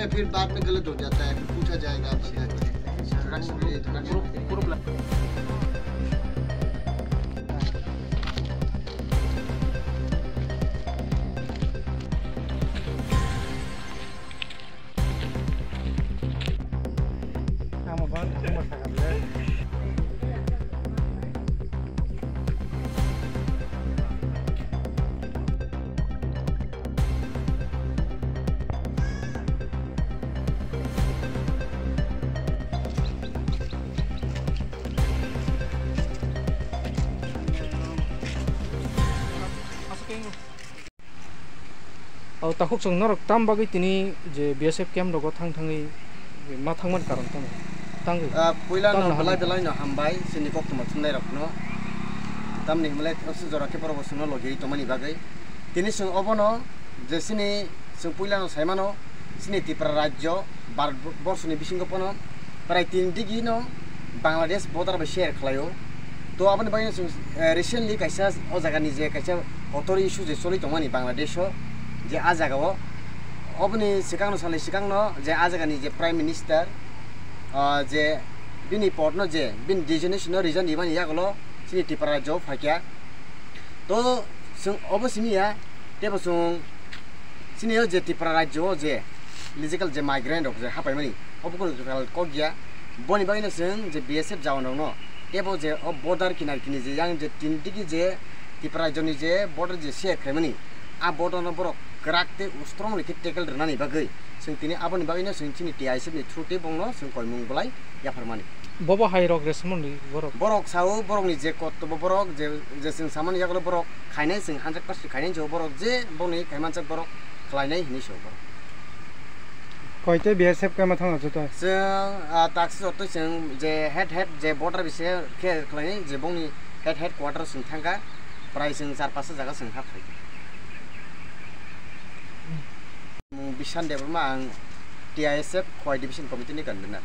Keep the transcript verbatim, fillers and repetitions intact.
फिर बाद में गलत हो जाता है, फिर पूछा जाएगा आपसे। O takhuk chwng norok tam bagwi tini je B S F camp rogo thang thangwi ma thangmani karon tamo? Tangwi. Ah, puila no belai belai no hambai chini koktwma thumnai rokno. Tamni hwnle osu jora khe borok bo chwngno logi tongmani bagwi. Tini chwng obono je chini chwng puila no saimano chini Tripura rajyo Bharat borsoni bisingo pono prai tin digi no Bangladesh border bai share khlaio. To aboni bagwi no chwng, eh, recently kaisa o jagani je kaisa kotor issue je choli tongmani Bangladesh o, je a jaga o oboni swkang no salni swkang no je a jagani je Prime Minister, ah, je bini port no je bini designation no resign rimani yagulo chini Tripura rajyo o phaikha. To chwng obo simi ya, tebo chwng chini o je Tripura rajyo o je illegal je migrant rok je hapaimani, obo kunu jwkal kok ya. Boni bagwi no chwng je B S F jawan rok no tebo je o border kinar kini je yang je tin digi je Tripura rajyo ni je border je share khlaimani, a border no borok kwrak tei strongly khe tackle rwnani bagwi chwng tini aboni bagwi no chwng chini T I S F ni through tei bongno chwng koimung bolai yapharmani. Bobo hai rok resmoni borok. Borok sao, borokni je kotobo borok je, je chwng samani yagulo borok khainai, chwng hundred percent khainai, je borok je boni khaimanjak borok khlainai hinwi sao borok. Koitwi B S F khe ma thangna joto? Chwng, ah, taksi joto chwng je head head je border bise khe khlainai, je bongni head head quarter chwng thangkha, prai chwng char pasta jaga chwng hap khaikha. Mung Bishan Debbarma, ang T I S F Khowai Division Committee ni convener.